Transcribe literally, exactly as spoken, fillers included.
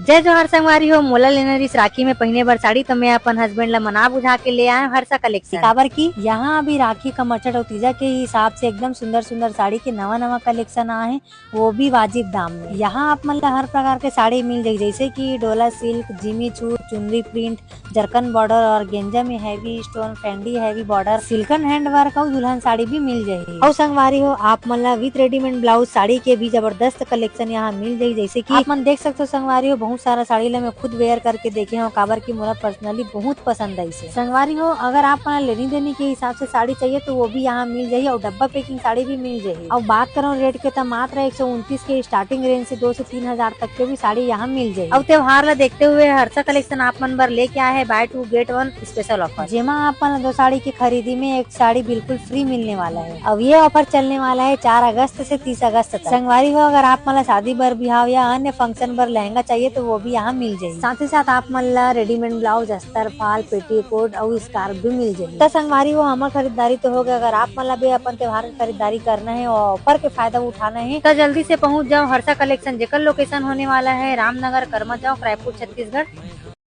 जय जोहार संगवारी हो, मोला लेना रिस राखी में पहिने बर साड़ी, तो मैं अपन हस्बैंड ला मना बुझा के ले आए हर्षा कलेक्शन। काबर कि यहाँ अभी राखी का मचट अउ तीजा के हिसाब से एकदम सुंदर सुंदर साड़ी के नवा नवा कलेक्शन आए हैं, वो भी वाजिब दाम में। यहाँ आप मन ला हर प्रकार के साड़ी मिल जाही, जैसे कि डोला सिल्क, जिमी चूर, चुनरी प्रिंट, जरकन बॉर्डर, ऑर्गेंजा में हैवी स्टोन, फैंडी heavy border, silken hand work अउ दुल्हन साड़ी भी मिल जाही। अउ संगवारी हो, आप मन ला विथ रेडीमेड ब्लाउज साड़ी के भी जबरदस्त कलेक्शन यहाँ मिल जाही। जैसे कि आप मन देख सकते हो संगवारी हो, बहुत सारा साड़ी ला मैं खुद वेयर करके देखे हूँ, काबर कि मोला पर्सनली बहुत पसंद आई से। संगवारी हो, अगर आप मन ला लेनी देनी के हिसाब से साड़ी चाहिए तो वो भी यहाँ मिल जाही, और डब्बा पैकिंग साड़ी भी मिल जाही। और बात करो रेट के, तो मात्र एक सौ उनतीस के स्टार्टिंग रेंज से दो से तीन हजार तक के भी साड़ी यहाँ मिल जाही। और त्योहार ला देखते हुए हर्षा कलेक्शन आप मन बर लेके आए हैं buy two get one special offer, जेमा आप मन ला दो साड़ी की खरीदी में एक साड़ी बिल्कुल फ्री मिलने वाला है। अब ये ऑफर चलने वाला है चार अगस्त से तीस अगस्त तक। संगवारी हो, अगर आप मन ला शादी बर, बिहाव या अन्य फंक्शन बर लहंगा चाहिए तो वो भी यहाँ मिल जाही। साथ ही साथ आप मन ला रेडीमेड ब्लाउज, अस्तर, फाल, पेटीकोट और स्कार्फ भी मिल जाही। तो संगवारी हो, हमर खरीदारी तो हो गया, अगर आप मन ला भी अपन त्योहार की खरीदारी करना है और ऑफर के फायदा उठाना है तो जल्दी से पहुँच जाओ हर्षा कलेक्शन, जेकर लोकेशन होने वाला है रामनगर, कर्मा चौक, रायपुर, छत्तीसगढ़।